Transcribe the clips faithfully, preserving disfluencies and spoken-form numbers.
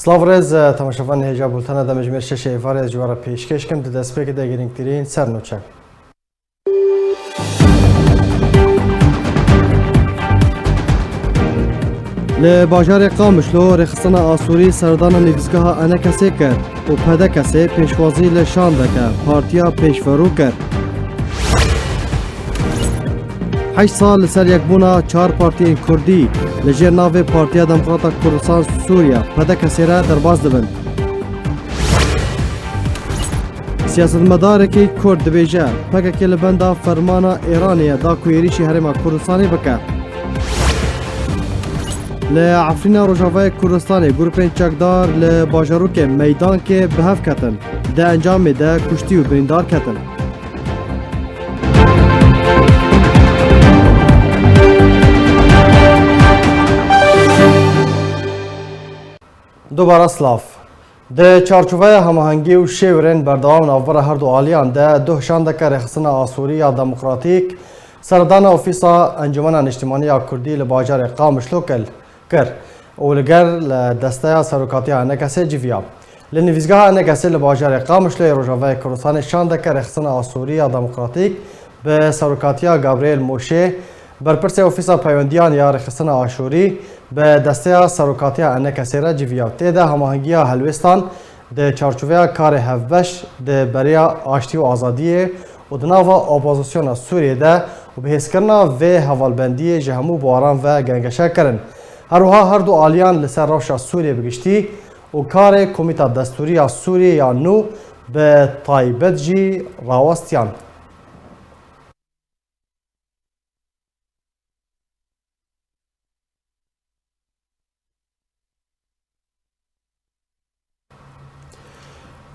Silav rêz, e, temaşevan hêja bultena demê ji mêr şeşê êvarê ez ji we re pêşkêş kim. Di destpêkê de girîngtirîn ser nûçe. Li bajarê Qamişlo rêxistina Asûrî serdana nivîsgeha Enekesê kir û P D K S pêşwazî li şandeke Partiya Pêşverû kir. Heşt sal li ser yekbûna çar partiyên Kurdî li jêr navê Partiya Demokrata Kurdistan Sûriye, P D K S, re derbas dibin. Siyasetmedarekî Kurd dibêje, P K K li benda fermana Îranê ye da ku êrîşî Herêma Kurdistanê bike. Li Efrîna Rojavayê Kurdistanê grûpên çekdar li bajarokê Meydankê bi hev ketin. Di encamê de kuştî û birîndar ketin. Dubara silav. Di çarçoveya hemahengî û şêwirên berdewam navbera her du aliyan de duh şandeke Rêxistina Asûrî ya Demokratîk serdana ofîsa Encûmena Niştimanî ya Kurdî li bajarê Qamişlo kir. kir û li gel desteya serokatiya Enekesê civiya. Li nivîzgeha Enekesê li bajarê Qamişloyê Rojavayê Kurdistanê şandeke Rêxistina Asûrî ya Demokratîk bi serokatiya Gabriel Moşê, berpirsê Ofîsa Peywendiyan ya Rêxistina Aşûrî, bi desteya serokatiya Enekesê re civiya. Tê de hemahengiya helwêstan di çarçoveya karê hevbeş di beriya aştî û azadiyê û di nava opozisyona Sûriyê de û bi hêzkirina vê hevalbendiyê ji hemû buwaran ve gengeşe kirin. Her wiha her du aliyan li ser rewşa Sûriyê bi giştî û karê Komîta Destûrî ya Sûriyê ya nû bi taybet jî rawestiyan.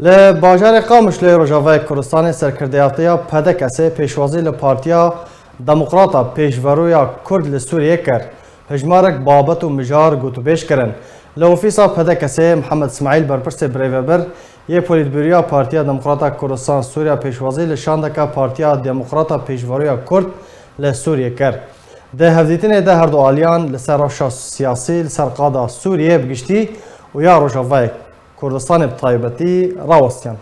Li bajarê Qamişloyê Rojavayê Kurdistanê serkirdeyatiya P D K S pêşwazî li Partiya Demokrata Pêşveroya Kurd li Sûriyê kir. Hejmarek babet û mijar gotûbêj kirin. Li ofîsa P D K S Mihemed Smaîl berpirsê birêvebir yê Polîtbûroya Partiya Demokrata Kurdistan Sûriya pêşwazî li şandeke Partiya Demokrata Pêşveroya Kurd li Sûriyê kir. Di hevdîtinê de her du aliyan li ser rewşa siyasî, li ser qada Sûriyê bi giştî û ya Rojavayê Kurdistanê bi taybetî rawestiyan.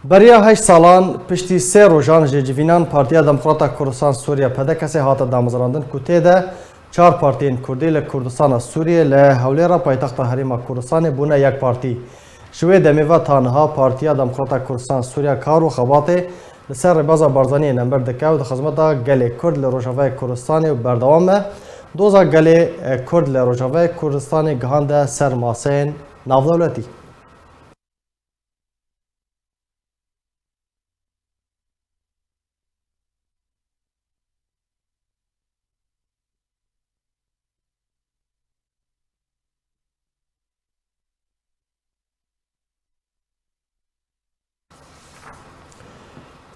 Beriya heşt salan, piştî sê rojan ji civînan Partiya Demokrata Kurdistan Sûriye, P D K S, hate damezrandin ku tê de çar partiyên Kurdî li Kurdistana Sûriyê, li Hewlêra paytexta Herêma Kurdistanê bûne yek partî. Ji wê demê ve ta niha Partiya Demokrata Kurdistan Sûriye kar û xebatê li ser rêbaza Barzaniyê nemir dike û di xizmeta gelê Kurd li Rojavayê Kurdistanê berdewam e. Doza gelê Kurd li Rojavayê Kurdistanê gihande ser maseyên navdewletî.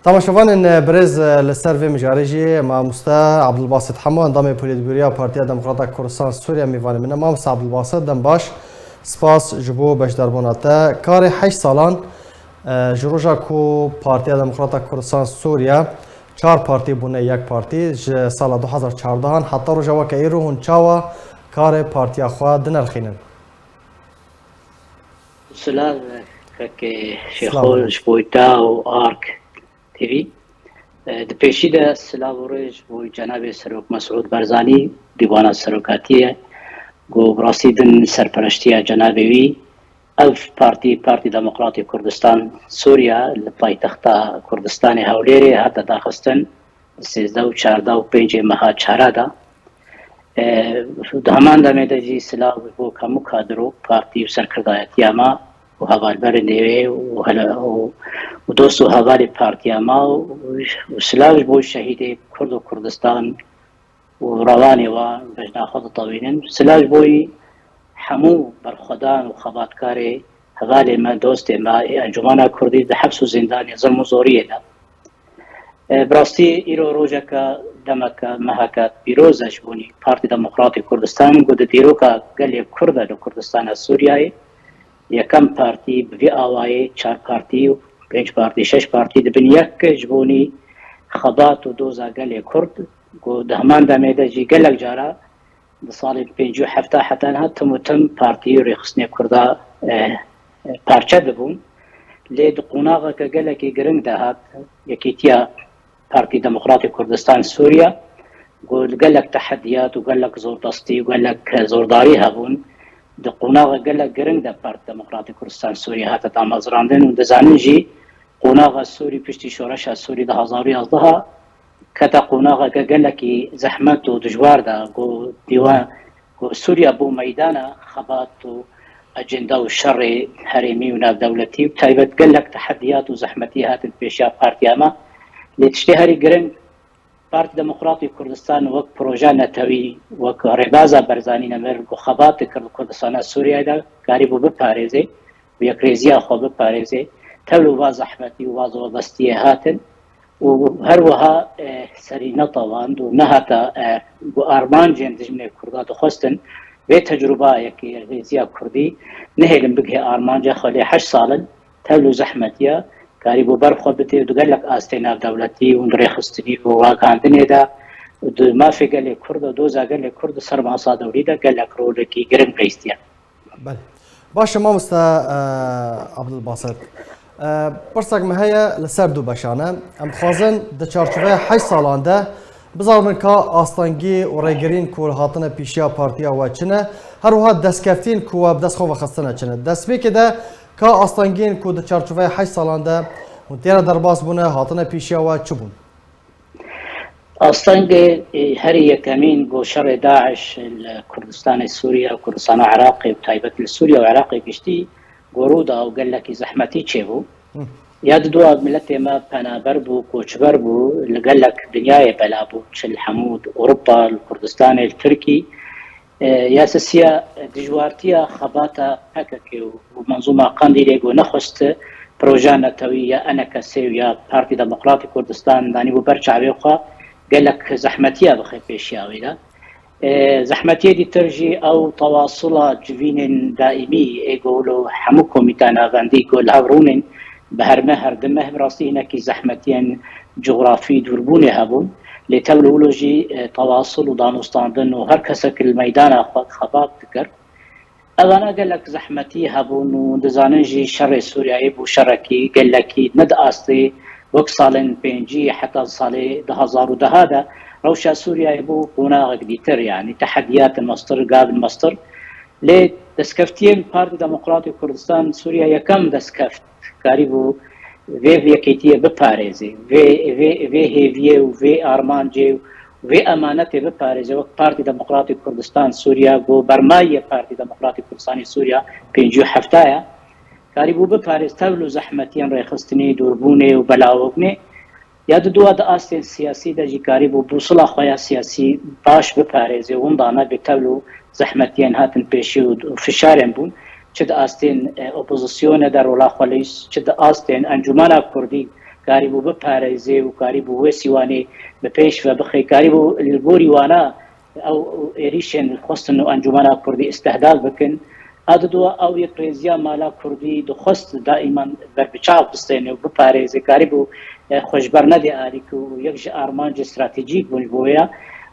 Temaşevanên birêz, li ser vê mijarê jî mamoste Abdulbasit Hemo, endamê Polîtbûroya Partiya Demokrata Kurdistan Sûriye, mêvanê min e. Mamoste Abdulbasit, dem baş, spas ji bo beşdarbûna te. Karê heşt salan, e, ji roja ku Partiya Demokrata Kurdistan Sûriye çar partî bûne yek partî, ji sala du hezar çardehan heta roja weke îro hûn çawa karê partiya xwe dinirxînin? Silav, kekê Şêxo, ji bo te û Ark T V. Di pêşî de silav û rêz ji bo cenabê Serok Mesûd Barzanî, Dîwana Serokatiyê, ku bi rastî din serpereştiya cenabê wî, ev partî, Partî Demokratî Kurdistan Sûriye, li paytexta Kurdistanê Hewlêrê hate daxistin, sêzdeh û çardeh û pêncê meha çara de. E, di heman demê de jî silav ji bo hemû kadro, partî û serkirdayetiya me û hevalberên wê û hele-, û, û dost û hevalê partiya me û, û silav ji bo şehîdê Kurd û Kurdistan û rewanê wan bejna xwe ditewînin. Silav ji bo hemû berxwedan û xebatkarê, hevalê me, dostê me ê Encûmena Kurdî di heps û zîndanê, zilm û zoriyê de. E, bi rastî îro rojeke demeke meheke pîroz e ji bonî Partî Demokratî Kurdistan, ku di dîroka gelê Kurd de li Kurdistana Sûriyeyê yekem partî bi vî awayê çar partî û pênc partî, şeş partî dibin yek ji bonî xebat û doza gelê Kurd, ku di heman demê de jî gelek cara di salên pêncî û hefta heta niha tim û tim partî û rêxistinê Kurda, e, e, parçe dibûn. Lê di qonaxeke gelekî giring de hat Yekîtiya Partî Demokratî Kurdistan Sûriye, ku li gelek tehediyat û gelek zordestî û gelek zordarî hebûn, di qonaxa gelek giring de Partî Demokratî Kurdistan Sûriye hate damezrandin û dizanin jî qonaxa Sûrî piştî şoreşa Sûrî du hazar û yazdeh kete qonaxeke gelekî zehmet û dijwar de, ku dîwa, ku Sûriye bû meydana xebat û ecenda û şerê herêmî û navdewletî û taybet gelek tehediyat û zehmetî hatin pêşiya partiya me. Lê tiştê herî giring, Partî Demokratî Kurdistan wek proje netewî, wek rêbaza Barzanî nemir ku xebat dikir li Kurdistana Sûriyeyê de, karîbû biparêzê û yekrêziya xwe biparêzê, tevlû va zehmetî û va zordestiyê hatin û her wiha, e, serî netewand û nehata, e, ku armancên dijminê Kurda dixwestin, vê tecrûba yekê rêziya Kurdî nehêlin bigihê armanca xwe lê heşt sal in, tevlû zehmetiya, karîbû ber xwe bidê û di gelek astê navdewletî û rêxistinî û ragihandinê de û di mafê gelê Kurd û doza gelê Kurd di ser masa dewrî de gelek rolekî giring bihîstiye. Belê. Baş e, mamoste, e, Abdulbasit. E, pirsek me heye li ser du beşan e. Em dixwazin di çarçoveya heşt salan de bizanibin ka astengî û rêgirîn ku hatine pêşiya partiya we çi ne, her wiha destkeftiyên ku we bi dest xwe ve xistine çi ne. Destpêkê de ka astengiyên ku di çarçoveya heşt salan de hûn tê re derbas bûne, hatine pêşiya we çi bûn? Astengê, e, herî yekemîn ku şerê DAIŞ li Kurdistanê Sûriye û Kurdistana Iraqê, bi taybet li Sûriye û Iraqê giştî, ku rû da û gelekî zehmetî çêbû. Hı. Ya di dua miletê me penaber bû, koçber bû, li gelek dinyayê bela bû, çi li hemû Ewropa, li Kurdistanê, li Tirkî. E, ya sisiya, e, dijwartiya xebata P K K û, û menzûma Qandîlê ku nexwest proja netewî ya E N K S û ya Partî Demokratî Kurdistan danîbû ber çavê xwe, gelek zehmetiya bixe pêşiya wê de. E, zehmetiyê dîtir jî ew tewasula civînên daîmî ê ku li hemû komîta navendî ku li hev rûnin, bi her meh her du meh bi rastî hinekî zehmetiyên cografî dûrbûnê hebûn. Lê tevlû wilo jî, e, tewasil û danûstandin û her kesek li meydana xwe xebat dikir. Evana gelek zehmetî hebûn û dizanin jî şerê Sûriyeyê bû şerekî gelekî ne di astê wek salên pêncî heta salê du hazar û deh de rewşa Sûriyeyê bû qonaxek dîtir, yanî tehediyat mestir, gavin mestir. Lê destkeftiyên Partî Demokratî Kurdistan Sûriye yekem destkeft karîbû vê yekêtiyê biparêzê, vê, vê, vê hêviyê û vê armancê û vê emanetê biparêze wek Partî Demokratî Kurdistan Sûriye, ku bermayî ye Partî Demokratî Kurdistanê Sûriye pêncî û heft ye, karîbû biparêz tevl û zehmetiyên rêxistinê, dûrbûnê û belawibnê. Ya di dua di astên siyasî de jî karîbû bûsila xwe ya siyasî baş biparêze, winda nebe tevl û zehmetiyên hatin pêşî û, û fişarên bûn. Çi di astên, e, opozisyonê de rola xwe leyîst, çi di astên Encûmena Kurdî karîbû biparêzê û karîbû wê sîwanê bi pêş ve bixe, karîbû li gorî wana ew êrîşên xwestin û Encûmena Kurdî istihdaf bikin. A di dua ew yekrêziya mala Kurdî dixwest daîman berbiçav bistêne û biparêze, karîbû, e, xwe ji ber nedê alîkî û yek ji armancê stratejîk bûn ji bo wê ya.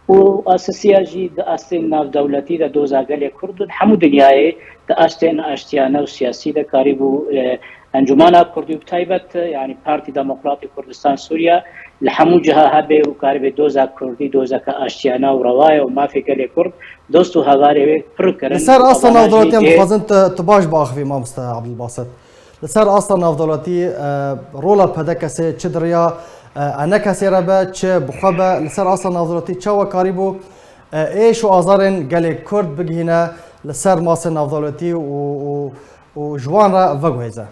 Û a sisiya jî di astên navdewletî de doza gelê Kurd û di hemû dinyayê di astên aştiyane û siyasî de karîbû, e, Encûmena Kurdî û bi taybet, yanî Partî Demokratî Kurdistan Sûriye li hemû ciha hebe û karibê doza Kurdî, dozeke aştiyane û rewa ye û mafê gelê Kurd, dost û hevalê wê pir kirin. Li ser asta navdewletî em dixwazin tu, tu baş biaxivî, mamoste Abdulbasit. Li ser asta navdewletî, e, rola P D K S'ê çi di riya, e, E N K S'ê re be, çi bi xwe be, li ser asta navdewletî çawa karîbû, e, êş û azarên gelê Kurd bigihîne li ser masê navdewletî û, û, û ji wan re veguhêze?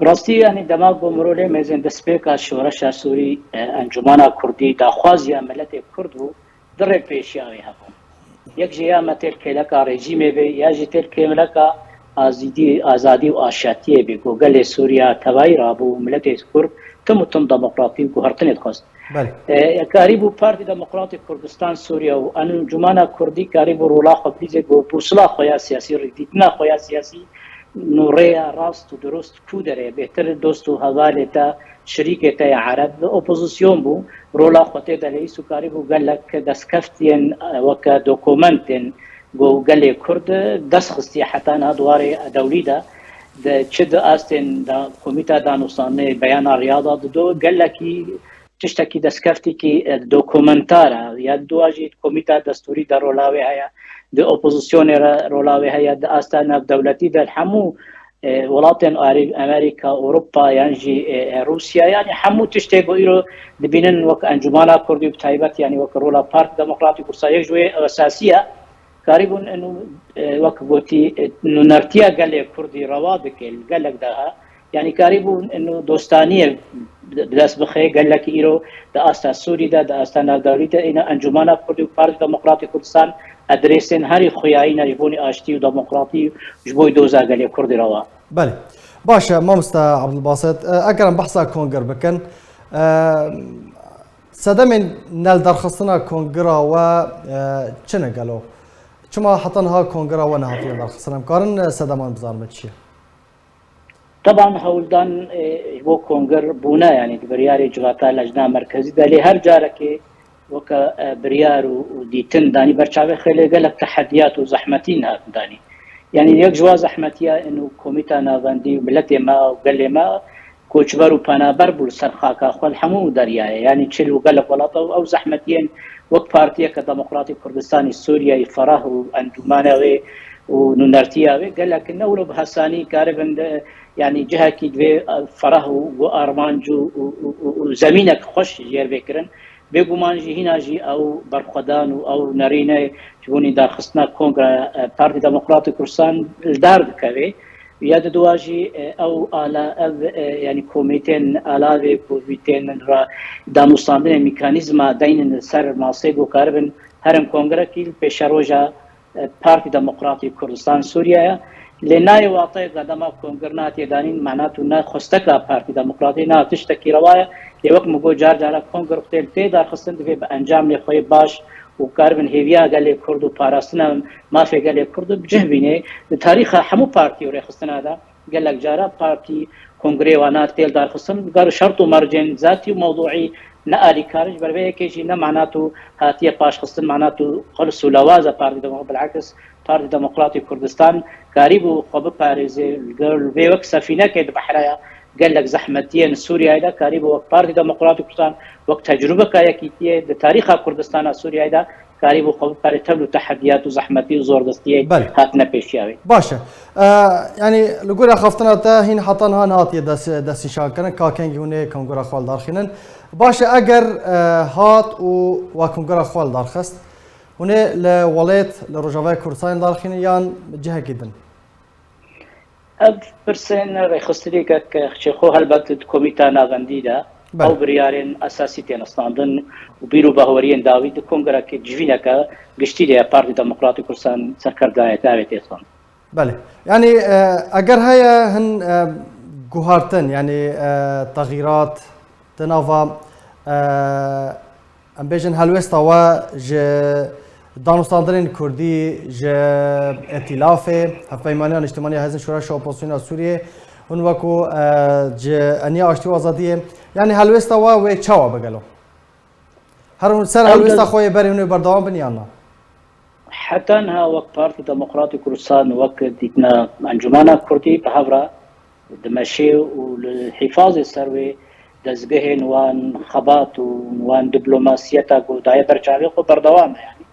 Bi rastî, yanî dema ku mirov lê mêzin destpêka şoreşa Sûrî, e, Encûmena Kurdî daxwaziya miletê Kurd bû, du rê pêşiya wê hebûn. Yek jê ya me têr kêleka rejîmê bê, ya jî têr kêleka azîdî, azadî û aşatiyê bê ku gelê Sûriya tevayî rabû û miletê Kurd tim û tim demokratî û guhertinê dixwest. Belê. E, karîbû Partî Demokratîk Kurdistan Sûriya û Encûmana Kurdî karîbû rola xwe bilîzê ku bûsila xwe ya siyasî, rêdîtina xwe ya siyasî, nû rêya rast û dirust ku derê bêhtir dost û hevalê te, şirîkê te ya Ereb li opozîsyon bû, rola xwe tê de leyîst û karîbû gelek destkeftiyên, e, weke dokumentên ku gelê Kurd dest xistiye heta niha di warê dewlî de, de çi di astên da, Komîta Danûstandinê beyana Riyada dido, gelekî tiştekî destkeftîkî, e, dokumentar e, ya diwa jî di Komîta Destûrî de rola wê heye, di opozîsyonê re rola wê heye, di asta navdewletî de hemû, e, welatên Arê-, Amerîka, Ewropa yan jî, e, e, Rûsya, yanî hemû tiştê ku îro dibînin wek Encûmana Kurdî bi taybet, yanî wek rola Partî Demokratîk Kurdistan yek ji wê esasî ye. Karîbûn eno, e, wek gotî, e, nûnertiya gelê Kurdî rewa dike li gelek daha. Yanî karîbûn eno dostaniyê bi dest bixe, gelek îro di asta Sûrî de, di asta navdewlî de, îna Encûmana Kurdî û Partî Demokratîk Kurdistan adresên herî xuyayî ne ji bonî aştî û demokratî ji bo doza gelê Kurdî rewa. Belê. Baş e, mamoste Abdulbasit, e, eger em behsa kongir bikin, e, sedemên neldarxistina kongira we, e, çi ne gelo? Çima heta niha kongira we nehatiye darxistin? Em karin, e, sedeman bizanin çi ye? Teban hewldan, e, ji bo kongir bûne, yanî di biryarê civata Lejna Merkezî de, lê her carekê weke, e, biryar û, û dîtin danî ber çavê xwe, lê gelek tehediyat û zehmetî hatin danî. Yanî yek ji wan zehmetiya ên û Komîta Navendî û miletê me û gelê me koçber û penaber bû li ser xaka xwe li hemû deryayê. Yanî çi li gelek welata û ew zehmetiyên wek Partiyeke Demokratîk Kurdistanî Sûriyeyê, Ferah û encûmana wê û nûnertiya wê gelek ne wilo bi hesanî karibin de, yanî cihekî divê, e, ferah û gu armanc û, û, û, û, û zemînek xweş jêr bê kirin. Bêguman jî hîna jî ew berxwedan û ew nerîne ji bo nîdarxistina Kongra, e, Partî Demokratîk Kurdistan li dar dikeve. Ya di dua jî, e, ew ala, ev, e, yanî komîtên alavê ku vî tên ra danûstandinê mekanîzma deynin li ser masê ku karibin herin kongrekî li pêşeroja, e, Partî Demokratîk Kurdistan Sûriye ye. Lê nayê wateyê ku dema kongir natiye danîn, mena tu ne xwesteka Partî Demokratî, ne tiştekî rewa ye. Lê wek min got, car cara kongir tê, tê darxistin divê bi encamê xwe yê baş û karibin hêviya gelê Kurd û parastina mafê gelê Kurd bi cih bîne. Di tarîxa hemû partî û rêxistina de gelek cara partî kongrê wana tê darxistin, gar şert û mercên zatî û mewduî ne alîkar in, ji ber vê yekê jî ne mena tu hatiye paşxistin, mena tu xilis û lewaza Partî Demo-, bilakis Partî Demokratîk Kurdistan karîbû xwe biparêze, li vê wek sefînekê di behra ya gelek zehmetiyên Sûriyeyê de karîbû wek Partî Demokratîk Kurdistan, wek tecrubeka yekîtiyê di tarîxa Kurdistana Sûriyeyê de karîbû xwe bipere tevl û tehediyat û zehmetî û zordestiyê Belê. hatine pêşiya wê. Baş e. E, yanî li gorî axaftina te hîn heta niha nehatiye des-, destnîşankirin ka kengî hûn ê kongora xwe li dar xînin. Baş e, eger, e, hat û we kongora xwe li dar xist, hûn ê li welêt, li Rojavayê Kurdistanê li dar xînin yan cihekî din? Ev pirsên rêxistinê ke, ke xçê xwe helbet di Komîta Navendî de Belê. ew biryarên esasî têne standin û bîr û bahweriyên dawî di kongreke civîneke giştî de ya Partî Demokratîk Kurdistan serkerdayê te ev ê tê standin. Belê. Yanî, e, eger heye hin, e, guhartin, yanî, e, texîrat di nava, e, em bêjin helwêsta we ji danûstandinên kurdî, ji îtîlafê, Hevpeymaniya Niştimaniya Hêzên Şoreşa Opozisyona Sûriyê, hûn wekû, e, ji Eniya Aştî û Azadiyê, yanî helwêsta we wê çawa be gelo? Her hûn ser Ew helwêsta de xwe yê berê hûn ê berdewam bin yan na? Heta niha wek Partî Demokratîk Kurdistan, wek dîtina Encûmana Kurdî bi hev re dimeşê û li hîfazê ser wê dezgehên wan xebat û wan diplomasiyeta ku daye ber çavê xwe berdewam e, yanî.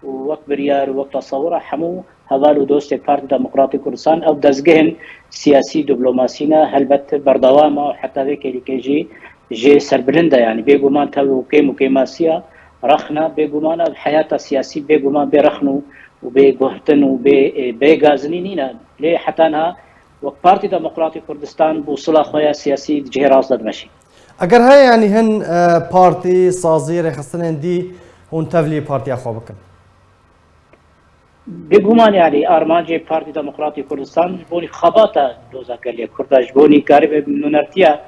Û wek biryar û wek tesewira hemû heval û dostê Partî Demokratîk Kurdistan ev dezgehên siyasî diplomasî ne, helbet berdewam e û heta vê kêlîkê jî jê serbilind e, yanî bêguman tev û kêm û kêmasiya rexna, bêguman ev heyata siyasî bêguman bê rexn û, û bê guhtin û bê, e, bê gazinî nîne. Lê heta niha wek Partî Demokratîk Kurdistan bûsila xwe ya siyasî di cihê rast de dimeşî. Eger heye, yanî hin, e, partî, sazî, rêxistinên dî hûn tevlî partiya xwe bikin? Bêguman, yanî armancê Partî Demokratî Kurdistan ji bonî xebata doza gelê Kurd e, ji bonî karibe nûnertiya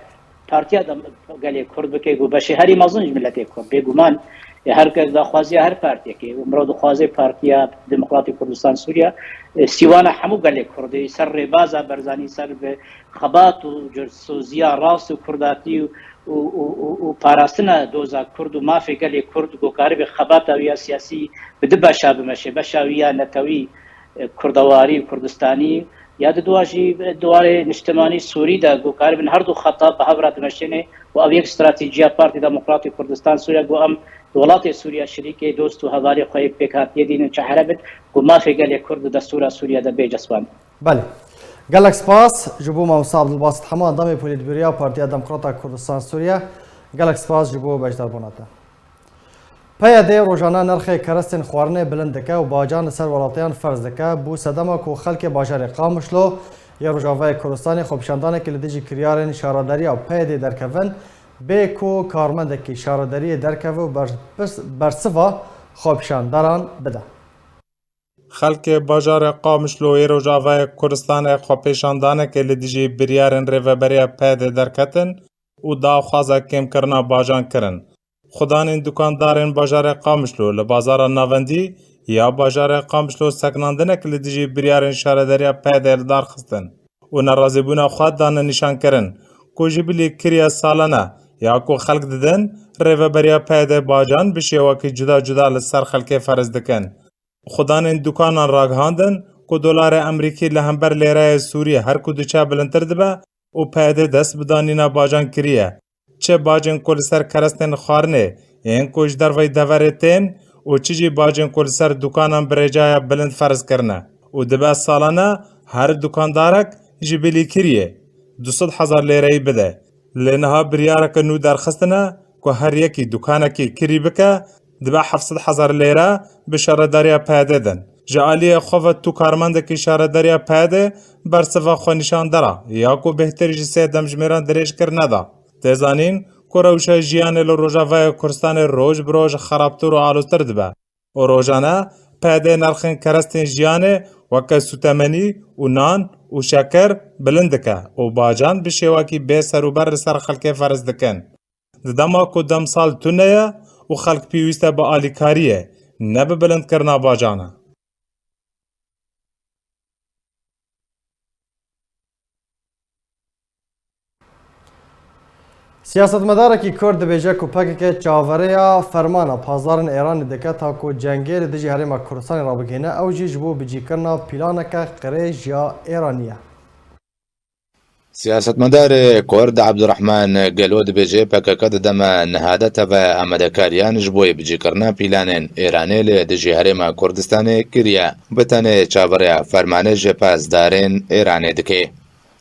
partiya dem-, gelê Kurd bike, ku beşê herî mezin ji miletê Kurd. Bêguman, e, her kes daxwaziya her partiyekê, û mirov dixwaze Partiya Demokratî Kurdistan Sûriye, e, sîwana hemû gelê Kurdî, ser rêbaza Barzanî, ser bi xebat û curesoziya rast û kurdatî û, û, û, û, û parastina doza Kurd û mafê gelê Kurd, ku karibe xebata wî ya siyasî bi du beşa bimeşe, beşa wî ya netewî, e, kurdewarî û Kurdistanî, ya di dua jî, e, di warê niştimanî Sûrî de, ku karibin her du xeta bi hev re dimeşêne û ev yek stratejiya Partî Demokratî Kurdistan Sûriye, ku em di welatê Sûriye şirîkê, dost û hevalê xwe yê pêkhatiyê dînin çi here bin, ku mafê gelê Kurd di destûra Sûriye de bê cespan. Belê. Gelek spas ji bo Mamosta Abdulbasit Hema, endamê Polîtbûroya Partiya Demokrata Kurdistan Sûriye. Gelek spas ji bo beşdarbûna te. P Y D rojane nirxê kerestên xwarinê bilind dike û bacan li ser welatîyan ferz dike, bû sedema ku xelkê bajarê Qamişlo yê Rojavayê Kurdistanê xwepêşandanekê li dijî kiryarên şaredariya P Y D derkevin, bê ku karmendekî şaredariyê derkeve û ber-, bersiva xwepêşandaran bide. Xelkê bajarê Qamişlo yê Rojavayê Kurdistanê xwepêşandanekê li dijî biryarên Rêveberiya P Y D derketin û daxwaza kêmkirina bacan kirin. Xudanên dukandarên bajarê Qamişlo li bazara navendî ya bajarê Qamişlo sekinandinek li dijî biryarên şaredariya P Y D li dar xistin û nerazîbûna xwe dane nîşankirin ku ji bilî kiriye salane ya ku xelk didin, Rêveberiya P Y D bacan bi şêwekî cuda cuda li ser xelkê ferz dikin. Xudanên dukanan ragihandin ku dolarê Emerîkî li hember lêreyê Sûrî her ku diçe bilindtir dibe û P Y D dest bi danîna bacan kiriye. Çi bacên ku li ser kerestên xwarinê yên ku ji derveyî deverê tên û çi jî bacên ku li ser dukanan bi rêcaya bilind ferz kirine û dibe salane her dukandarek ji bilî kiriyê du sed hezar lêreyî bide. Lê niha biryareke nû derxistine ku her yekî dukanekî kirî bike, dibe heft sed hezar lêre bi şaredariya P Y D din. Ji aliyê xwe ve tu karmendekî şaredariya P Y D bersiva xwenîşandera ya ku bêhtir ji sê demjimêran dirêj kir neda. Tê zanîn ku rewşa jiyanê li Rojavayê Kurdistanê roj bi roj xerabtir û aloztir dibe û rojane P Y D nirxên kerestên jiyanê weke sûtemenî û nan û şeker bilind dike û bacan bi şêwekî bê serûber li ser xelkê ferz dikin. Di dema ku demsal tune ye û xelk pêwîst e bi alîkariyê, ne bi bilindkirina bacan e. Siyasetmedarekî Kurd dibêje ku P K K çaverêya fermana pazdar in Êranê dike ta ku cengê li dijî Herêma Kurdistanê rabigihîne, ew jî ji bo bicîkirina planeke qirêj ya Êranî ye. Siyasetmedarê Kurd Abdurrahman Gelo dibêje P K K di dema niha de teve amadekariyan ji bo bicîkirina planên Êranê li dijî Herêma Kurdistanê kiriye, bi tenê çaverêya fermanê ji pasdarên Êranê dike.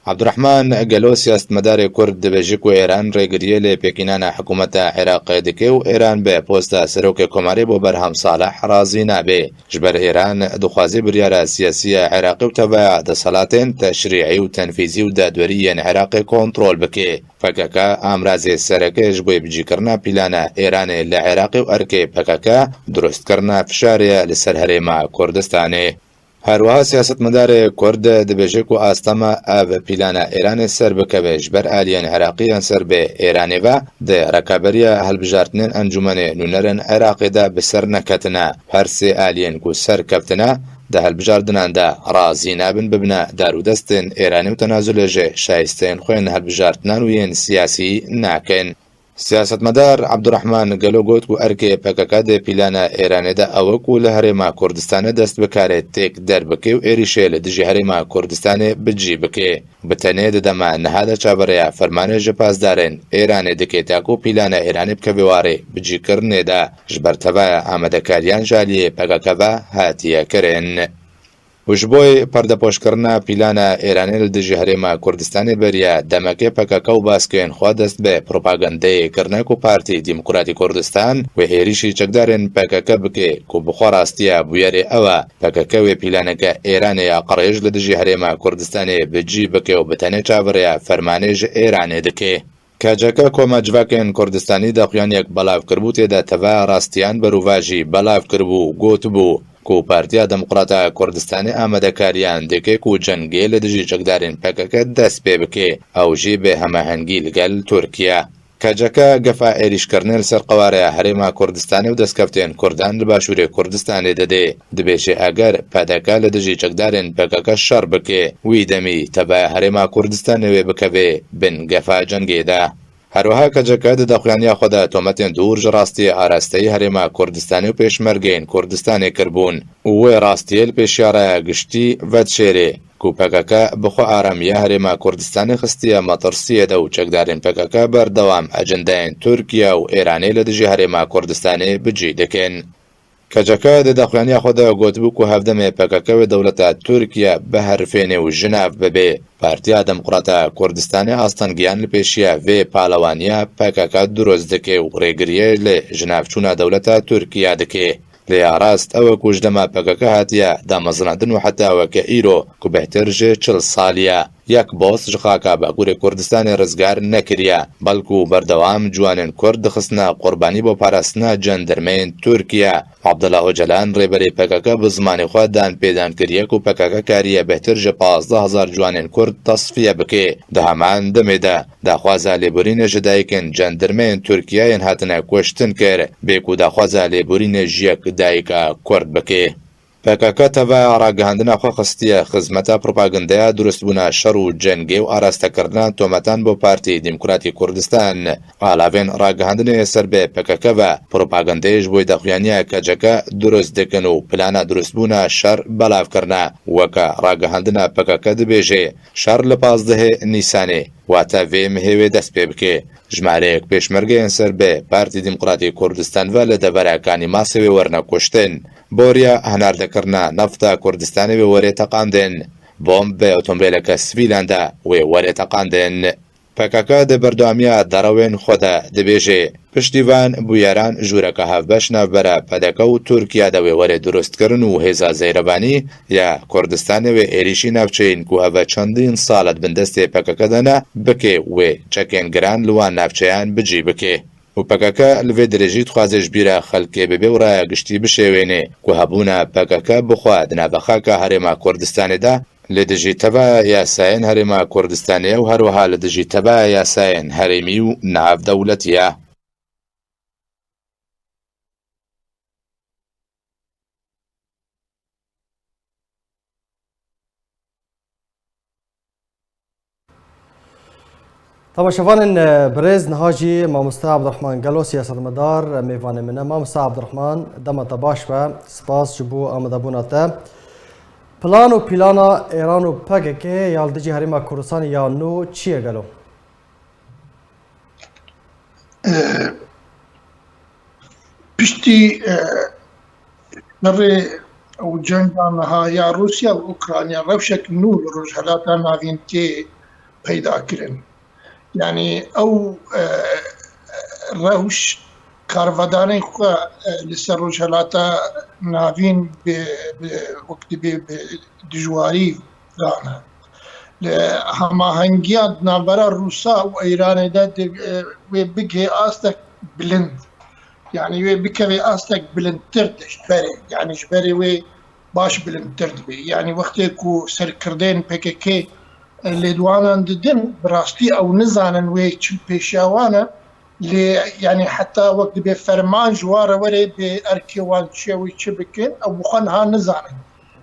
Abdurrahman Gelo, siyasetmedarê Kurd, dibêje ku Êran rêgiriyê li pêkînana hikûmeta Iraqê dike û Êran bi posta Serokê Komarê bo Berham Salih razî nabe. Ji ber Êran dixwaze biryara siyasî ya Iraqê û teveya desthilatên teşrîî û tenfîzî û dadwerî yên Iraqê kontrol bike. P K K amrazê sereke ji bo bicîkirina plana Êranê li Iraqê û erkê P K K durustkirina fişarê ye li ser Herêma Kurdistanê. Her wiha siyasetmedarê Kurd dibêje ku astema ev plana Êranê ser bikeve ji ber aliyên Iraqî yên ser bi Êranê ve di rekaberiya hilbijartinên Encûmenê Nûnerên Iraqê de bi ser neketine. Her sê aliyên ku ser keftine di hilbijartinan de razî nabin bibine dar û destên Êranê û tenazulê ji şayisteyên xwe yên hilbijartinan û yên siyasî nakin. Siyasetmedar Abdurrahman Gelo got ku erkê P K K di plana Êranê de ew e ku li Herêma Kurdistanê dest bi karê têk derbike û êrîşê li dijî Herêma Kurdistanê bi cî bike. Bi tenê di dema niha de çaverêya fermanê ji pasdarên Êranê dike ta ku plana Êranê bikeve warê bicîkirinê de, ji ber tevaya amadekariyan ji aliyê P K K ve hatiye kirin. Û ji bo perdepoşkirina plana Îranê li dijî Herêma Kurdistanê beriya demekê P K K û baskên xwe dest bi propagandeyê kirine ku Partî Demokratî Kurdistan wê êrîşî çekdarên P K K bike ku bi xwe rastiya bûyerê ew e P K K wê planeke Îranê ya qirêj li dijî Herêma Kurdistanê bi cî bike û bi tenê çaverêya fermanê ji Îranê dike. K C K Koma Civakên Kurdistanî daxuyaniyek belav kiribû, tê de teva rastiyan berûvajî belav kiribû û gotibû, ku Partiya Demokrata Kurdistanê amadekariyan dike ku cengê li dijî çekdarên P K K dest pê bike, ew jî bi hemahengî li gel Tirkiye. K C K gefa êrîşkirinê li ser qewareya Herêma Kurdistanê û destkeftên Kurdan li Başûrê Kurdistanê dide. Dibêje eger P D K li dijî çekdarên P K K şer bike, wî demî teveya Herêma Kurdistanê wê bikeve bin gefa cengê de. Her wiha K C K di daxuyaniya xwe de tometên dûr ji rastiyê arasteyî Herêma Kurdistanê û pêşmergeyên Kurdistanê kiribûn û wê rastiyê li pêşiya raya giştî vedişêrê ku P K K bi xwe aramiya Herêma Kurdistanê xistiye metirsiyê de û çekdarên P K K berdewam ecendeyên Tirkiye û Êranê li dijî Herêma Kurdistanê bi cî dikin. K C K di daxuyaniya xwe de gotibû ku hevdemê P K K wê dewleta Tirkiye biherifêne û ji nav bibe. Partiya Demokrata Kurdistanê astengiyan li pêşiya vê palewaniya P K K dirust dike û rêgiriyê li jinavçûna dewleta Tirkiye dike. Lê ya rast ew e ku ji dema P K K hatiye damezrandin û heta weke îro ku bêhtir ji çil salî ye, yek boz ji xaka Bakurê Kurdistanê rizgar nekiriye, belkû berdewam ciwanên Kurd dixistine qurbanî bo parastina cendirmeyên Tirkiye. Abdullah Ocalan, rêberê P K K, bi zimanê xwe dan pêdan kiriye ku P K K kariye bêhtir ji pazdeh hezar ciwanên Kurd tesfiye bike. Di heman demê de daxwaza lêborînê ji dayikên cendirmeyên Tirkiye yên hatine kuştin kir, bê ku daxwaza lêborînê ji yek dayika Kurd bike. P K K teva ragihandina xwe xistiye xizmeta propagandeya durustbûna şer û cengê û arastekirina tometan bo Partî Demokratî Kurdistan. Alavên ragihandinê ser bi P K K ve propagandeyê ji bo daxuyaniya K C K durust dikin û plana durustbûna şer belav kirine. Weke ragihandina P K K dibêje, şer li pazdehê Nîsanê, wate vê mihê wê dest pê bike. Jimareyek pêşmergeyên ser bi Partî Demokratî Kurdistan ve li devera Kanî Masê wê werine kuştin. Boriya hinardekirina nefta Kurdistanê wê werê teqandin. Bomb bi otomobileke sivîlan de wê werê teqandin. P K K di berdewamiya derewên xwe de dibêje, piştî van bûyeran jûreke hevbeş navbera P D K û Tirkiye de wê were durustkirin û hêza Zeyrevanî ya Kurdistanê wê êrîşî navçeyên ku heve çendîn sal e di bin destê P K K de ne, bike wê çekên giran li wan navçeyan bi cî bike. Û P K K li vê dirêjî dixwaze ji bîra xelkê bibe û raya giştî bişêwêne ku hebûna P K K bi xwe di navexaka Herêma Kurdistanê de li dijî tevaya yasayên Herêma Kurdistanê ye û her wiha li dijî tevaya yasayên herêmî û navdewletî ye. Temaşevanên, e, birêz, niha jî Mamoste Abdurrahman Gelo, siyasetmedar, e, mêvanê min e. Mamoste Abdurrahman, dema te baş be, spas ji bo amadebûna te. Plan û pîlana Êran û P K K ya li dijî Herêma Kurdistanê ya nû çi ye gelo? E, piştî, e, şerê û cenga niha ya Rûsya û Ukrayna rewşek nû li Rojhelata Navîn tê peyda kirin. Yanî ew, e, rewş karvedanên xwe, e, li ser Rojhelata Navîn bi, bi, wek dibê bi dijwarî dane. Li hemahengiya di navbera Rûsa û Îranê de di, e, wê bigihê astek bilind. Yanî wê bikeve astek bilindtir de ji berê. Yanî ji berê wê baş bilindtir dibe. Yanî wextê ku serkirdeyên P K K, e, lêdwanan didin, bi rastî ew nizanin wê çi pêşiya wan e. Lê, yanî heta wek dibe ferman ji wan re were bê erkê wan çi ye, wê çi bikin, ew bi xwe niha nizanin.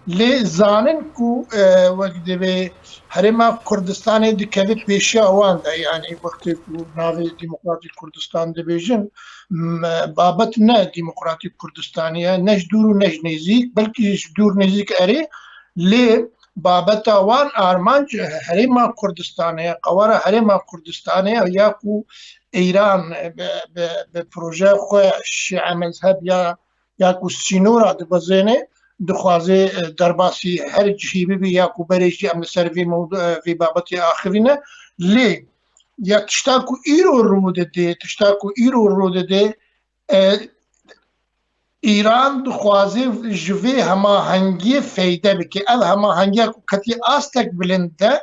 Lê zanin ku, e, wek dibe Herêma Kurdistanê dikeve pêşiya wan de, yanî wextê ku navê Demokratîk Kurdistan dibêjin, m-, babet ne Demokratîk Kurdistanê ye, ne ji dûr û ne ji nêzîk, belkî ji dûr nêzîk erê, lê babeta wan armanc Herêma Kurdistanê ye, qewara Herêma Kurdistanê ye, ya ku Îran bi, bi, bi projeya xwe şîe mezheb ya, ya ku sînora dibezêne, dixwaze, e, derbasî her cihî bibe ya ku berê jî em li ser vê mewdu-, e, vê babetê axivîne. Lê ya tişta ku îro rû dide, tişta ku îro rû dide, e, Îran dixwaze ji vê hemahengiyê feyde bike. Ev hemahengiya ku ketiye astek bilind de,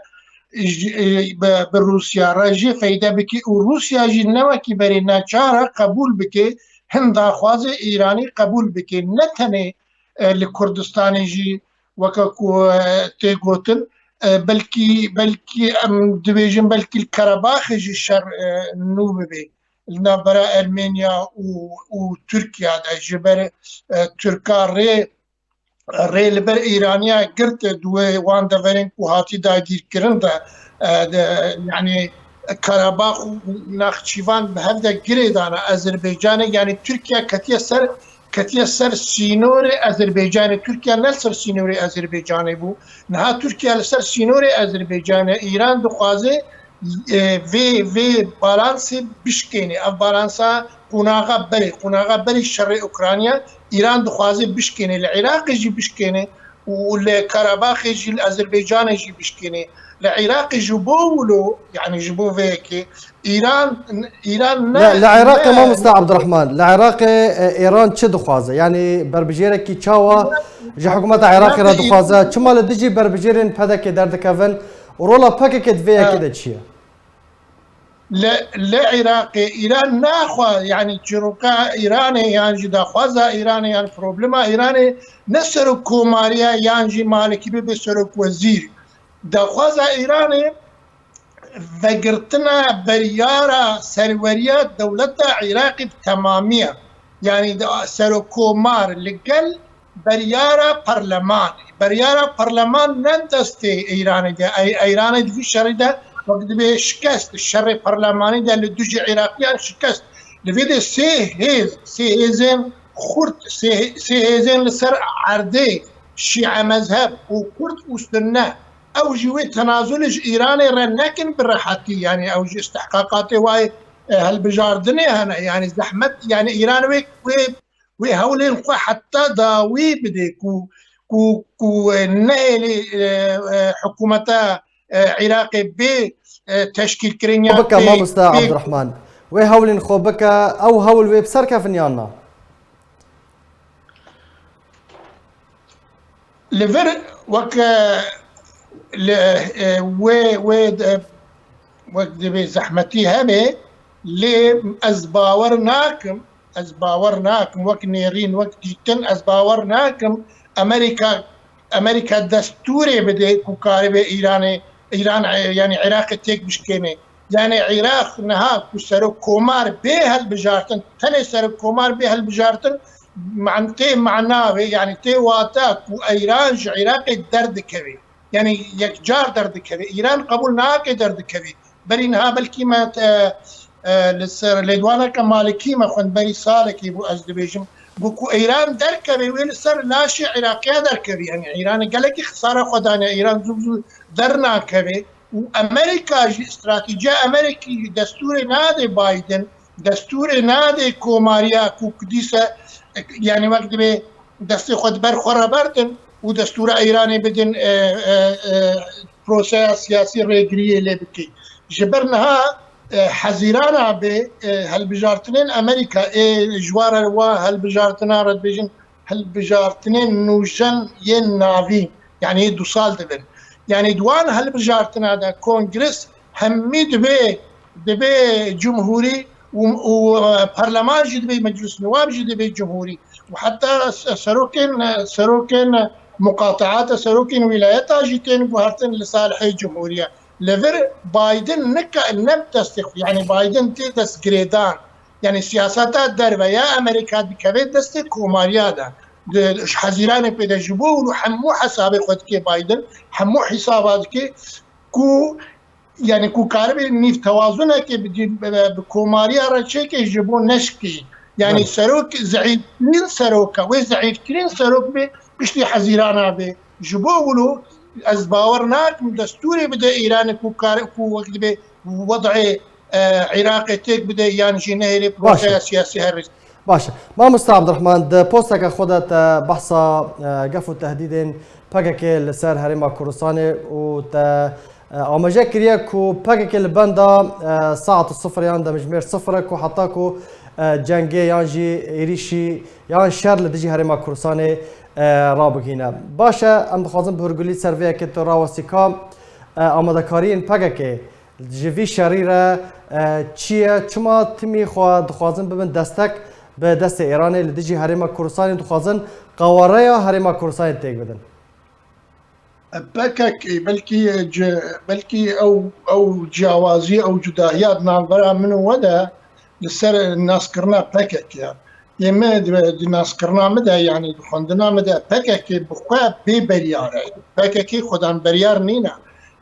ji, e, bi, bi Rûsya re jê feyde bike û Rûsya jî ne wekî berê neçar e qebûl bike, hin daxwazê Îranî qebûl bike. Ne tenê e, li Kurdistanê jî weke ku, e, tê gotin, e, belkî, belkî em dibêjin belkî li Karabaxê jî şer, e, nû bibe. Li navbera Ermenya û, û Tirkiye de ji ber, e, Tirka rê rê li ber Îraniya girt di wê wan deverên ku hatî dagîrkirin de, e, de, yanî Karabax û Naxçîvan bi hev de girê dane Azerbaycanê, yanî Tirkiye ketiye ser, ketiye ser sînorê Azerbaycanê. Tirkiye ne li ser sînorê Azerbaycanê bû. Niha Tirkiye li ser sînorê Azerbaycanê, Îran dixwaze, e, vê, vê balansê bişkêne. Ev balansa qonaxa berê, qonaxa berê şerê Ukrayna, Îran dixwaze bişkêne, li Iraqê jî bişkêne û li Karabaxê jî, li Azerbaycanê jî bişkêne. Li Iraqê ji bo wilo, yanî ji bo vê yekê, Îran, Îran ne, Li, li Iraqê ne mamoste Abdurrahman, li Iraqê, e, Îran çi dixwaze? Yanî berbijêrekî çawa ji hikûmeta Iraqê re Iraqê dixwaze? Çima li dijî berbijêrên P D K derdikevin? Û rola P K K di vê yekê Ha. de çi ye? Li, li Iraqê Îran naxwa, yanî çîroka Îranê yan jî daxwaza Îranê yan problema Îranê ne serokkomariya yan jî Malikî bibe serokwezîr. Daxwaza Îranê vegirtina beryara serweriya dewleta Iraqê bi temamî ye. Yanî de, serokkomar li gel beryara parleman. Beryara parleman ne destê Îranê de. Ey-, Îranê di vî şerî de wek dibê şikest, şerê parlemanî de li dijî Iraqiyan şikest. Li vê de sê hêz, sê hêzên xurt, sê, sê hêzên li ser erdê, Şîe mezheb û Kurd û Sunne. Ew jî wê tenazulê ji Îranê re nekin bi rehetî, yanî ew jî istihqaqatê wayê, e, hilbijardinê hene, yanî zehmet, yanî Îran wê, wê, wê hewlên xwe heta dawî bide ku, ku, ku, e, nehêlî, e, e, hikûmeta, e, Iraqê bê, e, teşkîlkirin ya Xwe bike bê, mamoste bê Abdurrahman. Wê hewlên xwe bike, ew hewl wê bi ser kevin yan na? Li vir wek, e, li, e, wê, wê, e, wek divê zehmetî hebe, lê ez bawer nakim, ez bawer nakim, wek nêrîn, wek dîtin, ez bawer nakim Amerîka, Amerîka destûrê bide ku karibe Îranê, Îran, e, yanî Iraqê têk bişkêne. Yanî Iraq niha ku serokkomar bê hilbijartin, tenê serokkomar bê hilbijartin, man-, tê mana vê, yanî tê wata ku Îran ji Iraqê derdikeve. Yanî yekcar derdikeve. Îran qebûl nake derdikeve. Berî niha belkî me, e, e, li ser lêdwaneke Malikî me xwend, berî salekê bû, ez dibêjim. Got ku Îran derkeve, wê li ser laşê Iraqiya derkeve. Yanî Îranê gelekî xisara xwe dane, Îran zû zû dernakeve. Û Amerîka jî, stratejiya Amerîkî jî destûrê nade Biden, destûrê nade komariya ku dîse, yanî wek dibê destê xwe di ber xwe re berdin û destûra Îranê bidin, e, e, e, proseya siyasî rêgiriyê lê bike. Ji ber niha, e, hezîrana bê, e, hilbijartinên Amerîka, ê ji wa re wa hilbijartina re dibêjin, hilbijartinên nûjen yên navîn, yanî yê du sal dibin. Yanî di wan hilbijartina de kongres hemî dibê, dibê cumhurî û, û, e, parleman jî dibê, meclis niwab jî dibê cumhurî. Û heta se-, serokên, e, serokên muqateata, serokên wîlayeta jî tên guhertin li salihê cumhuriye. Li vir Biden nika-, ne bi destê xwe, yanî Biden tê destgirêdan. Yanî siyaseta derve ya Amerîka dikeve destê komariya de. Di, ji hezîranê pê de ji bo û hemû hesabê xwe dike Biden, hemû hesaba dike ku, yanî ku karibe nîv tewazunekê bi, bi, bi komariya re çêke ji bo neşkê. Yanî Belê. serok, zeîftirîn seroka, wê zeîftirîn serok be piştî hezîrana be. Ji bo wilo ez bawer nakim destûrê bide Îranê ku kar, ku wek dibe wed'ê, e, Iraqê têk bide yan jî nehêlê Baş e. proseya siyasî her rêz. Baş e. Mamoste Abdurrahman, di posteke xwe de te behsa, e, gef û tehdîdên P K K li ser Herêma Kurdistanê û te, e, amaje kiriye ku P K K li benda, e, saet sifir yan demjimêr sifir e ku heta ku, e, cengê yan jî êrîşî yan şer li dijî Herêma Kurdistanê, e, rabigihîne. Baş e, em dixwazin bi hûrgulî ser vê yekê tu rawestî ka, e, amadekariyên P K K ji vî şerî re, e, çi ye? Çima timî xwe dixwazin bibin destek bi destê Îranê li dijî Herêma Kurdistanê, dixwazin qawareya Herêma Kurdistanê têk bidin. P K K, belkî ci-, belkî ew, ew ciyawazî, ew cudahiya di navbera min û we de li ser naskirina P K K ya. Yê me di, di naskirina min de, yanî di xwendina min de P K K bi xwe bê beryar e. P K K xwedan beryar nîne.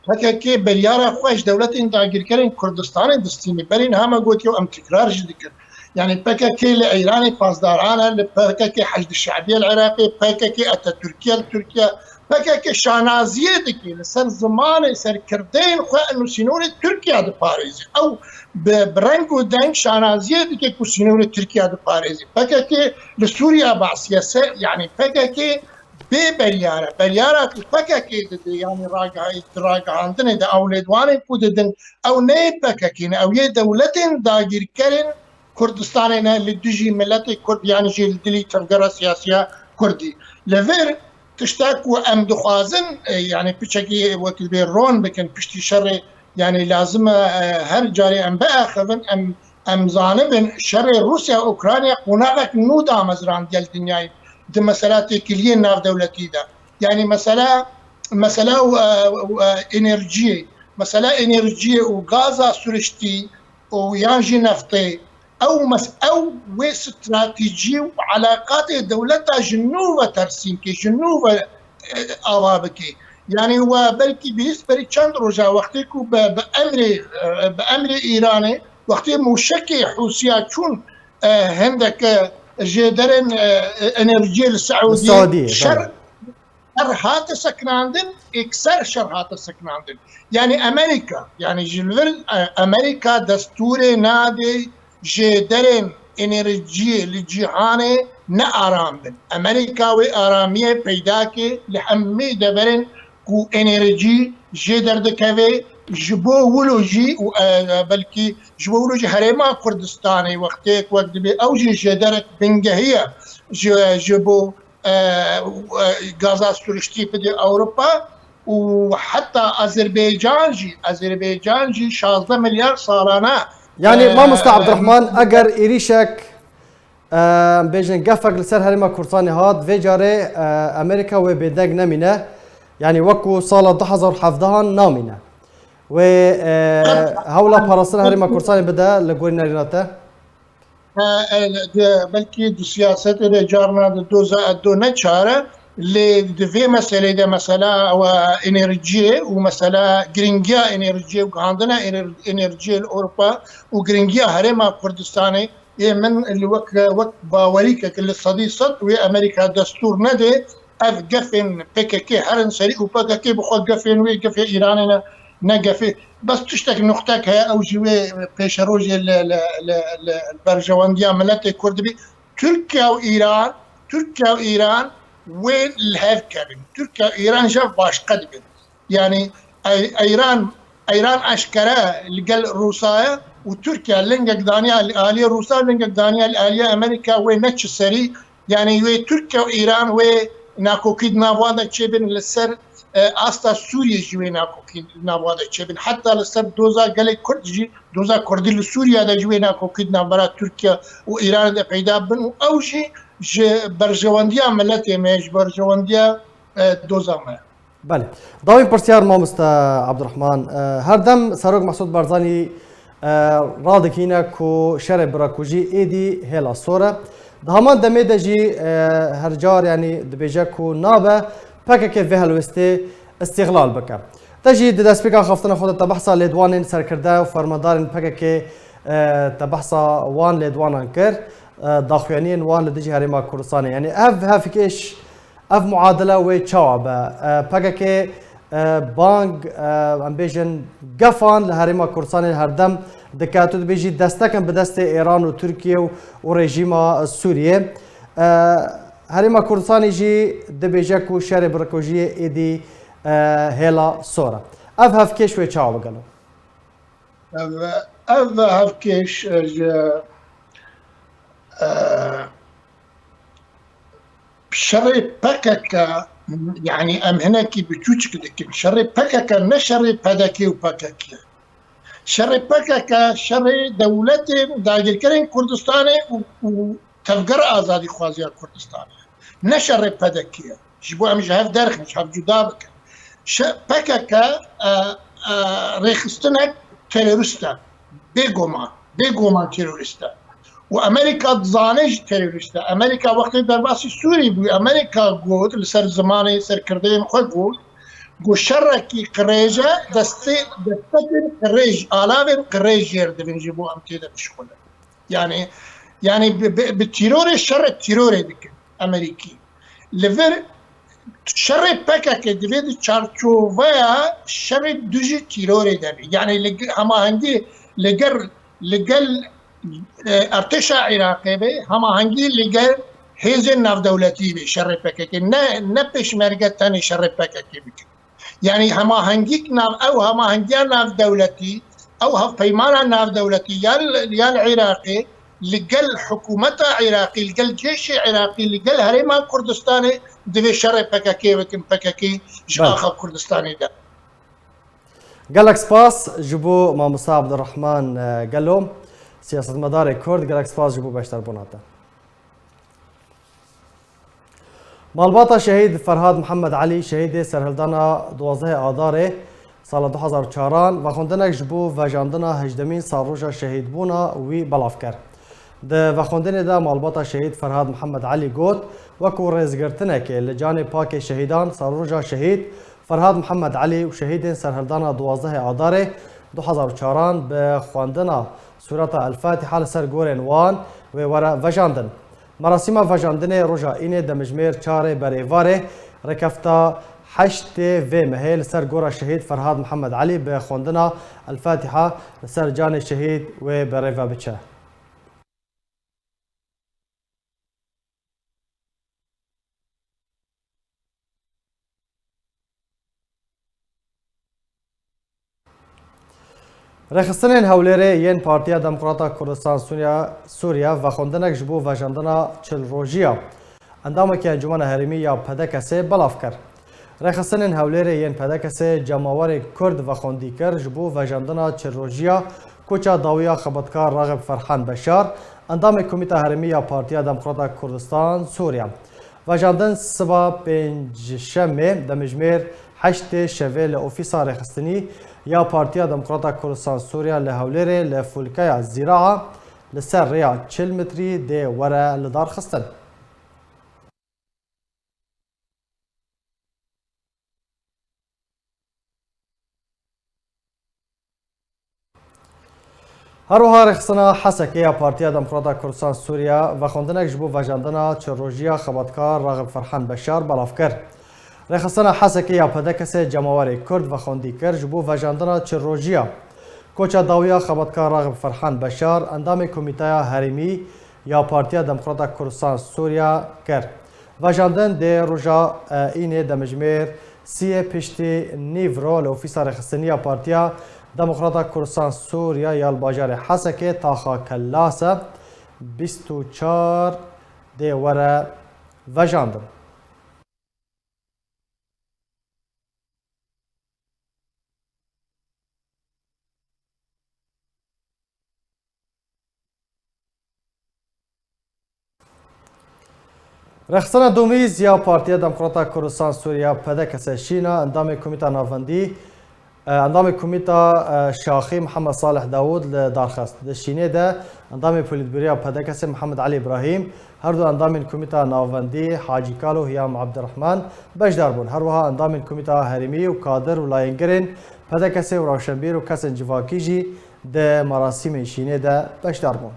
P K K beryara xwe ji dewletên dagirkerên Kurdistanê distîne. Berî niha me gotiye û em tikrar jî dikin. Yanî P K K li Îranê pasdaran e, li P K K Heşd Şebiye li Iraqê, P K K Atatürkiye li Tirkiye, P K K şanaziyê dike li ser zimanê serkirdeyên xwe û sînorê Tirkiye diparêze. Ew bi, bi reng û deng şanaziyê dike ku sînorê Tirkiye diparêze. P K K li Sûriye behsiye se, yanî P K K bê beryar e. Beryara ku P K K dide, yanî ragihî-, ragihandinê de ew lêdwanên ku didin, ew ne yê P K K ne, ew yê dewletên dagîrkerên Kurdistanê ne, li dijî miletê Kurd yan jî li dilî tevgera siyasî ya Kurdî. Li vir tişta ku em dixwazin, e, yanî piçekî wek dibê ron bikin piştî şerê, yanî lazim e, e, her carê em biaxivin, em, em zanibin şerê Rûsya û Ukrayna qonaxek nû damezrand gel dinyayê di mesela têkiliyên navdewletî de. Yanî mesela, mesela, e, e, enerjiyê, mesela enerjiyê û gaza siriştî û yan jî neftê, ew mes-, ew wê stratejî û elaqatê dewleta ji nû ve tersîn kê, ji nû ve, e, ava bikê. Yanî we belkî bihîst berî çend roja wextê ku bi, bi emrê, e, bi emrê Îranê wextê mûşekê Hûsiya çûn, e, hindek, e, jêderên, e, enerjiyê li Li Seûdiyê Seûdiyê, şer belê. Şer hate sekinandin, êkser şer hate sekinandin. Yanî Amerîka, yanî ji li vir, e, Amerîka destûrê nade jêderên enerjiyê li cîhanê ne aram bin. Amerîka wê aramiyê peyda ke li hemî deverên ku enerjî jê derdikeve, ji bo wilo jî û, e, belkî ji bo wilo jî Herêma Kurdistanê wextê ku wek dibê ew jî jêderek bingehî ye ji, ji bo e, e, gaza siriştî bidê Ewropa û heta Azerbaycan jî, Azerbaycan jî şazdeh milyar salane. Yanî, e, mamosta e, Abdurrahman, eger êrîşek, e, em bêjin gefek li ser Herêma Kurdistanê hat, vê carê, e, Amerîka wê bêdeng nemîne. Yanî wekû sala du hezar û hevdehan namîne. Wê, e, hewla parastina Herêma Kurdistanê bide li gorî nerîna te? E, e, de, belkî di siyasetê de carna di doza edo ne çare, lê di vê meselê de mesela ew enerjiyê û mesela giringiya enerjiyê û gihandina ener-, enerjiyê li Ewropa û giringiya Herêma Kurdistanê yê min li wek, wek bawerîkek li sedî sed wê Amerîka destûr nede, ev gefên P K K herin serî û P K K bi xwe gefên wê gefê Îranê ne, ne gefê. Bes tiştek nuqtek heye, ew jî wê pêşerojê li, li, li, li berjewendiya miletê Kurd bî. Tirkiye û Îran, Tirkiye û Îran wê li hev kevin. Tirkiye û Îran ji hev başqe dibin. Yanî Ey-, Eyran, Eyran eşkere li gel Rûsa ye û Tirkiye lingek daniya li aliyê Rûsa, lingek daniya li aliyê Amerîka wê ne çi serî. Yanî wê Tirkiye û Îran wê nakokî di nava de çêbin li ser, e, asta Sûriyê jî wê nakokî di nava de çêbin. Heta li ser doza gelê Kurd jî, doza Kurdî li Sûriye de jî wê nakokî di navbera Tirkiye û Îranê de peyda bin û ew jî ji berjewendiya miletê me, ji berjewendiya, e, doza me. Belê. Dawîn pirsyar mamoste Abdurrahman. E, her dem Serok Mesûd Barzanî, e, radikîne ku şerê birakujî êdî hêla sor e. Di heman demê de jî, e, her car, yanî dibêje ku nabe P K K vê helwestê îstîxlal bike. Te jî di destpêka axaftina xwe de te behsa lêdwanên serkirde û fermandarên P K K, e, te behsa wan lêdwanan kir, e, daxuyaniyên wan li dijî Herêma Kurdistanê. Yanî ev hevkêş Ev muadele wê çawa be? E, P K K, e, bang, e, em bêjin gefan li Herêma Kurdistanê her dem dike. Tu dibêjî destekin bi destê Êran û Tirkiye û, û rejîma Sûriyê. E, Herêma Kurdistanê jî dibêje ku şerê birakujiyê êdî, e, hêla sor e. Ev hevkêş wê çawa be gelo? Ev, ev hevkêş, e, ji, e, Şerê P K K, yanî em hinekî biçûçik dikin. Şerê P K K ne şerê P D K û P K K ye. Şerê P K K şerê dewletên dagirkerên Kurdistanê û, û Tevgera Azadîxwaziya Kurdistanê. Ne şerê P D K ye. Ji bo em ji hev derxin, ji hev cuda bikin. Şe-, P K K, e, e, rêxistinek terorîst e. Bêguman. Bêguman terorîst e. Û Amerîka dizane jî terorîst e. Amerîka wextê derbasî Sûrî bû, Amerîka got, li ser zimanê serkirdeyên xwe got, got, "Şerekî qirêj e, destê, destekên qirêj, alavên qirêj jêr dibin ji bo em tê de bişuxulin." Yani, yani bi, bi, bi tîrorê şerê tîrorê dikin Amerîkî. Li vir şerê P K K divê di çarçoveya şerê dijî tîrorê de be. Yani li ge-, hemahengî li gel, li gel, e, artêşa Iraqê be, hemahengî li gel hêzên navdewletî be şerê P K K. Ne, ne pêşmerge tenê şerê P K K bikin. Yani hemahengîk nav, ew hemahengiya navdewletî, ew hevpeymana navdewletî ya, ya li Iraqê, li gel hikûmeta Iraqî, li gel cêşê Iraqî, li gel Herêma Kurdistanê divê şerê P K K bikin, P K K ji Belê. Axa Kurdistanê de. Gelek spas ji bo mamosta Abdurrahman, e, Gelo, siyasetmedarê Kurd, gelek spas ji bo beşdarbûna te. Malbata Şehîd Ferhad Mihemed Elî, şehîdê serhildana duwazdehê Adarê sala du hezar û çaran, vexwendinek ji bo vejandina hejdemîn salroja şehîdbûna wî belav kir. Di vexwendinê de malbata Şehîd Ferhad Mihemed Elî got, wekû rêzgirtinekê li canê pakê şehîdan, salroja şehîd Ferhad Mihemed Elî û şehîdên serhildana duwazdehê Adarê du hezar û çaran bi xwendina Sureta El Fatiha li ser gorên wan wê were vejandin. Merasîma vejandinê roja Înê demijmêr çarê berê Varê, rêkefta heştê vê mehê li ser gora şehîd Ferhad Mihemed Elî bi xwendina El Fatiha li ser canê şehîd wê berê ve biçe. Rêxistinên Hewlêrê yên Partiya Demokrata Kurdistan Sûriya, Sûriya vexwendinek ji bo vejandina çil rojiya endamekî Encûmena Herêmî ya P D K S'ê belav kir. Rêxistinên Hewlêrê yên P D K S'ê cemawerê Kurd vexwendî kir ji bo vejandina çil rojiya koça dawiya xebatkar Raxib Ferhan Beşar, endamê Komîta Herêmî ya Partiya Demokrata Kurdistan Sûriya. Vejandin siba pêncşemê demijmêr heştê şevê li ofîsa rêxistinî ya Partiya Demokrata Kurdistan Sûriya li Hewlêrê li Fulkeya Zîraa li ser rêya çil metrî dê were lidarxistin. Her wiha rêxistina Hesekê ya Partiya Demokrata Kurdistan Sûriya vexwendinek ji bo vejandina çil rojiya xebatkar Raxib Ferhan Beşar belav kir. Rêxistina Hesekê ya P D K S'ê cemawerê Kurd vexwendî kir ji bo vejandina çil rojiya koça dawiya xebatkar Raxib Ferhan Beşar, endamê Komîteya Herêmî ya Partiya Demokrata Kurdistan Sûriya kir. Vejandin dê roja, e, Înê demijmêr siyê piştî nîvro li ofîsa rêxistinî ya Partiya Demokrata Kurdistan Sûriya ya li bajarê Hesekê taxa Kellase bîst û çar dê were vejandin. Rexsana domîz ya Partiya Demokrata Kurdistan Sûriya P D K S şîna endamê Komîta Navendî, e, endamê Komîta, e, Şaxî Mihemed Salih Dawûd li dar xist. Di şînê de endamê Polîtbûroya P D K S Mihemed Elî Îbrahîm, her du endamên Komîta Navendî Hacî Kalo Hiyam Ebdirehman beşdar bûn. Her wiha endamên Komîta Herêmî û kadir û layengirên P D K S û rewşenbîr û kesên civakî jî di merasîmên şînê de beşdar bûn.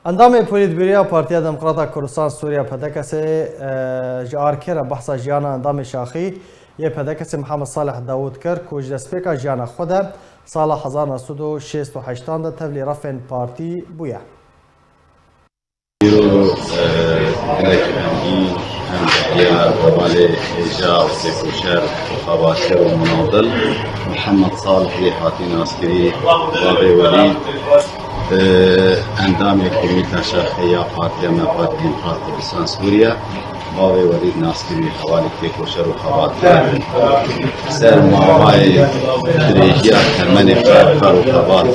Endamê Polîtbûroya Partiya Demokrata Kurdistan Sûriya P D K S, e, ji arkê re behsa jiyana endamê şaxî yê P D K S Mihemed Salih Dawûd kir ku ji destpêka jiyana xwe de sala hezar neh sed û şêst û heştan de tevlî refên partî bûye. Îro, e, gelek rengîn, em diya hevalê hêja û têkoşer û xebatkar û munadil Mihemed Salihê hatî naskirî, Bavê Welîd, Endamê Komîta Şerhê ya Partiya Me, Partiya Demokratîk Kurdistan Sûriye, bavê Welîd Naskirî hevalê têkoşer û xebatker ser mavayê dirêjiya temenê kar, kar û xebat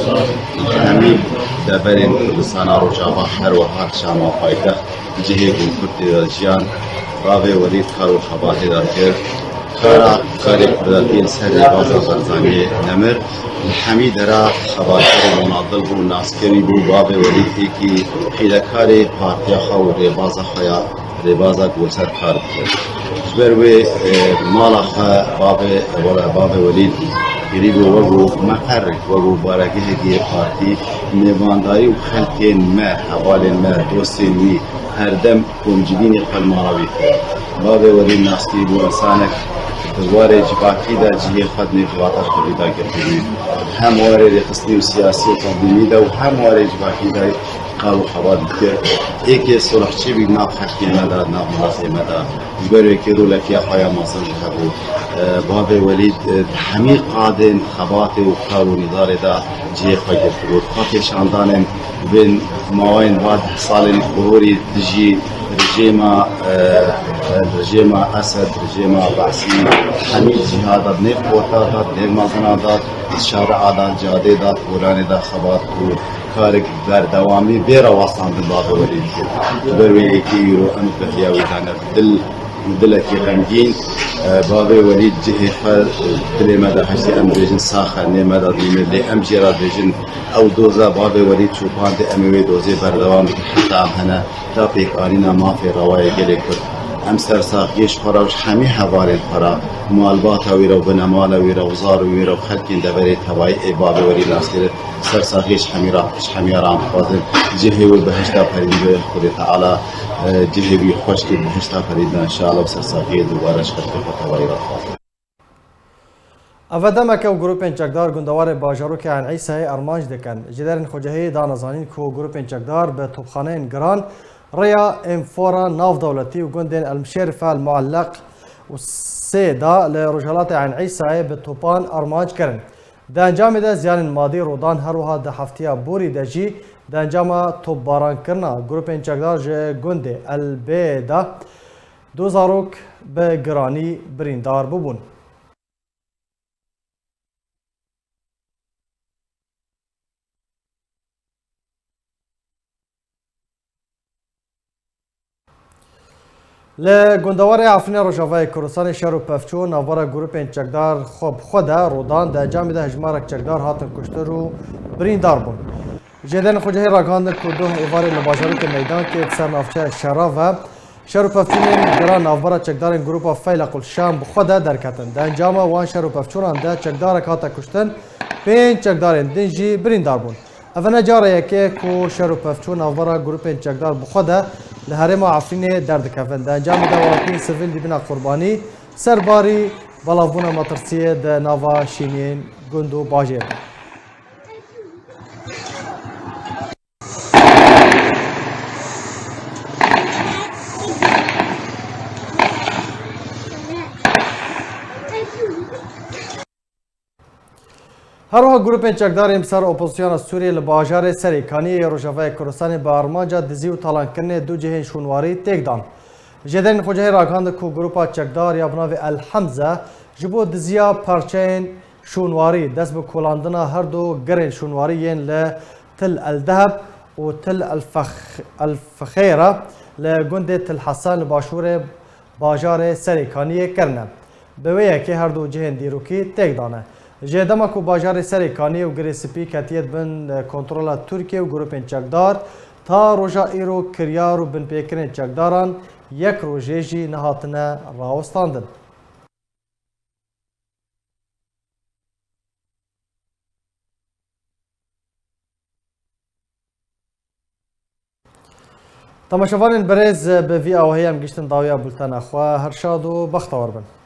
hemî deverên Kurdistana Rojava, her wiha Şama paytext, cihê ku Kurd tê de jiyan, bavê Welîd kar û xebatê de kir. Kara, karê Kurdatiyê li ser rêbaza Barzaniyê nemir. Li hemî dera xebatkerê munadil bû, naskirî bû, bavê Welîd êkî hîlekarê partiya xwe û rêbaza xwe ya, rêbaza ku li ser kar dike. Ji ber wê, e, mala xwe bavê, wela bavê Welîd kirî bû, wekû meqerrek, wekû baregehekî yê partî, mêvandarî û xelkên me, hevalên me, dostên wî her dem komcivînê xwe li mala wî kir. Bavê Welîd Naskirî bû însanek di warê civakî de cihê xwe di nêv civata Kurdî de girtibû. Hem warê rêxistinî û siyasî û tenzîmî de û hem warê civakî de kar û xebat dikir. Êkê sulhçî bî nav xelkê me de, nav miletê me de. Ji ber wê kê rolekî ya xwe ya mezin jî hebû. E, bavê Welîd, e, di hemî qadên xebatê û kar û nîdalê de cihê xwe girtibû. Xwe pêşandanên bên maweyên va deh salên qurûrî dijî rejêma, e, e, rejêma Esed, rejêma Be'sî, hemî cîha de, nêv xorta de, nêv mezina de, şaria de, cadê de, kolanê de xebat û karek berdewamî bê re westandin bavê Welîd dike. Ji ber wê êkê îro em bi hêviya wî de ne. Dil, dilekî xemgîn, e, bavê Welîd cihê xwe, e, dilê me de hiştî em dibêjin sax e, nê me de dîne, lê em jê re dibêjin ew doza bavê Welîd çopandê, em ê wê dozê berdewam bikin heta em hene da pêkanîna mafê rewayê gelê Kurd. Em sersaxiyê ji xwe re û ji hemî hevalên xwe re, malbata wî re û binemala wî re û zarokên wî re û xelkên deverê tevayî ê bavê Welîd Naskirî sersaxiyê ji hemî re, ji hemiya re em dixwazin. Cihê wî bihişta perîn be, Xwedê Teala, e, cihê wî xweş kir, bihişta perîn be înşallah û sersaxiyê dubare ji xelkê xwe tevayî re dixwazin. Eve demeke û grûpên çekdar gundewarê bajarokê Eyn Îsayê armanc dikin. Jêderên xwecihî dane zanîn ku grûpên çekdar bi topxaneyên giran rêya M four a navdewletî û gundên El Mişêrif, El Muelleq û sê de li rojhilatê Eyn Îsayê bi topan armanc kirin. Di encamê de ziyanên madî rû dan, her wiha di heftiya borî de jî di encama topbarankirina grûpên çekdar ji gundê El Bê de du zarok bi giranî birîndar bûbûn. Li gundewarê Efrînê Rojavayê Kurdistanê şer û pevçûn navbera grûpên çekdar xwe bi xwe de rû dan, di encamê de hejmarek çekdar hatin kuştin û birîndar bûn. Jêderên xwecihî ragihandin ku doh êvarê li bajarokê Meydankê di ser navçeya Şera ve şer û pevçûnên giran navbera çekdarên grûpa Feyleq û Şam bi xwe de derketin. Di encama wan şer û pevçûnan de çekdarek hate kuştin, pênc çekdarên din jî birîndar bûn. Ev ne cara yekê ku şer û pevçûn navbera grûpên çekdar bi xwe de li herêma Efrînê derdikevin. Di encamê de welatiyên sivîl dibîne qurbanî, serbarî belavbûna metirsiyê di nava şîniyên gund û bajêr de. Her wiha grûpên çekdar ên bi ser opozisyona Sûriyê li bajarê Serêkaniyê yê Rojavayê Kurdistanê bi armanca dizî û talankirinê du cihên şûnwarî têk dan. Jêderên xwecihî ragihandin ku grûpa çekdar ya bi navê El Hemze ji bo diziya parçeyên şûnwarî, dest bi kolandina her du girên şûnwarî yên li Til El Deheb û Til El Fex-, El Fexêra li gundê Til Hesen li başûrê bajarê Serêkaniyê kirine. Bi wê yekê her du cihên dîrokî têk dane. Ji dema ku bajarê Serêkaniyê û Girê Spî ketiye di bin kontrola Tirkiye û grûpên çekdar, ta roja îro kiryar û binpêkirinên çekdaran yek rojê jî nehatine rawestandin. Temaşevanên birêz, bi vî awahî em giştin dawiya bultena xwe. Her şad û bextewar bin.